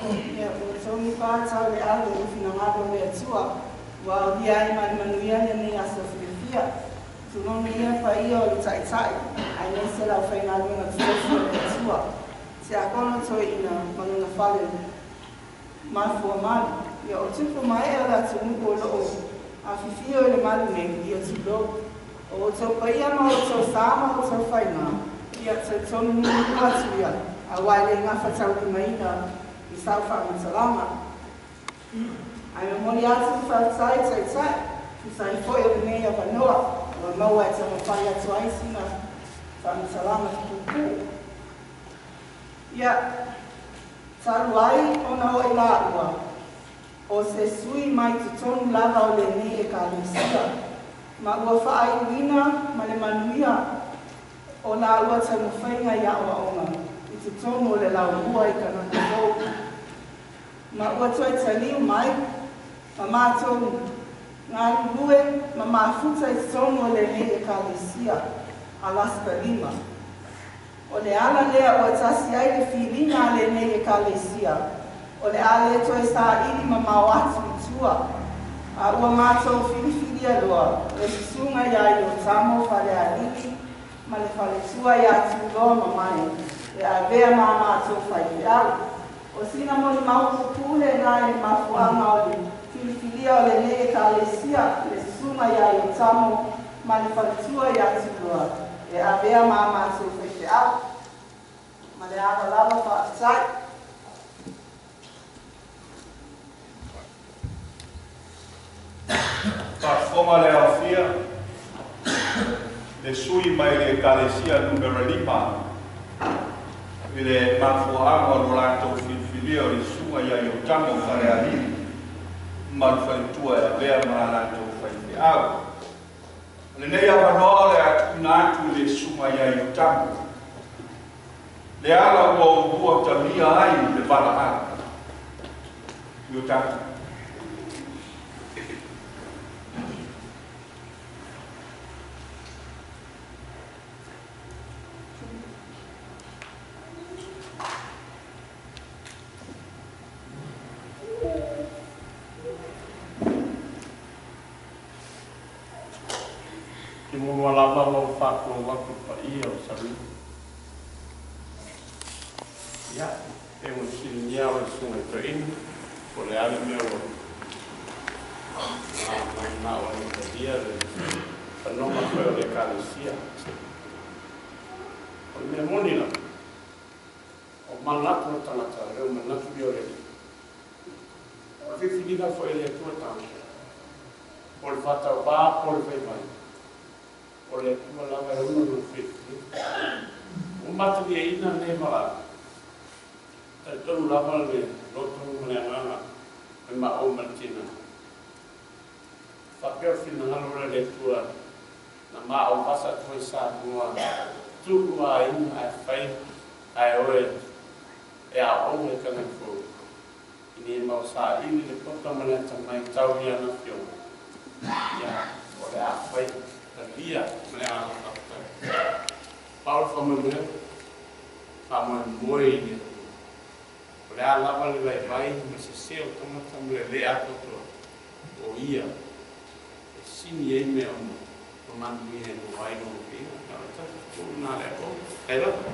Ia ua togipa tau le ave i finagalo o le Atua ua aulia ai ma le manuia lenei aso fiafia. Tulonu ia paia o le Taitai aemaise le aufaigaluega totofi o le Atua, Tiakono Toeaina ma lona fale mafuamalu. Ia o tupu ma ee o le atunuu o lo o afifio i le malu nei, ia tulou. O outou paia ma outou sa ma outou faiga, ia talitonu mulimuli atu ia, aua e le gafataulimaina i sau faamatalaga. Ae momoli atu le faafetai Taitai, tusa ai foi o lenei avanoa ua maua e taumafai atu ai sina faamatalaga puupuu. Ia, talu ai ona o i laua, o se sui mai totonu lava o lenei Ekalesia, ma ua faaiuina ma le manuia o laua taumafaiga i aoaoga i totonu o le Laumua i Kanana Fou, ma ua toe taliu mai ma matou galulue ma mafuta i totonu o lenei Ekalesia Alaska 5. O le ala lea ua tasi ai le filiga a lenei Ekalesia, o le a le toe saili mamao atu i tua, a ua matou filifilia loa le susuga ia Iotamo Falealili ma le faletua ia Tuloa Mamae e avea ma matou faifeau. O sina molimau puupuu lena i le mafuaaga o le filifilia o lenei Ekalesia le susuga ia Iotamo ma le faletua ia Tuloa e avea ma matou faifeau. Ma le ava lava faafetai. Faafofoga le aofia le sui mai le Ekalesia numera 5 i le mafuaaga o lo latou filifilia o le susuga ia Iotamo Falealili ma le faletua e avea ma latou faifeau. O lenei avanoa o le a tuuina atu i le susuga ia Iotamo le ala ua oulua talia ai le valaau. Iotamo. Ke mua lava lau whātua waku paia o Sarina. Ia, e mo silinia o le sunga toeina, po le ale mea o mana o le talia le whanonga koe o le Ekalesia. O le mea moni la, o manatu o tangata, reo manatu i o le O le whiwhilina fo e le atua tangata. O le whatau wā, po le whaimai. O le atua lava e ono no whiwhili. O matali e ina nei mala, talitonu lava le loto ma le agaga e ma o ma le tina. Whapea o whinangalo le le atua na ma o vasa atu ai sa mua tuku a ina ae whai ae oe e a onga i kangai fou. I ni mau sa ili le poto ma le ata mai tau i ana fionga. Ia, o le a whai talia ma le agaga faafetai. Paolo whamoemoe, whamoemoe i le Atua. O le a lava le vaivai ma se se o tangata ma le le atoatoa o ia e sini ai mea uma o manuia e noa ai lona piga. Na o le tau nā le ako. Kai lava.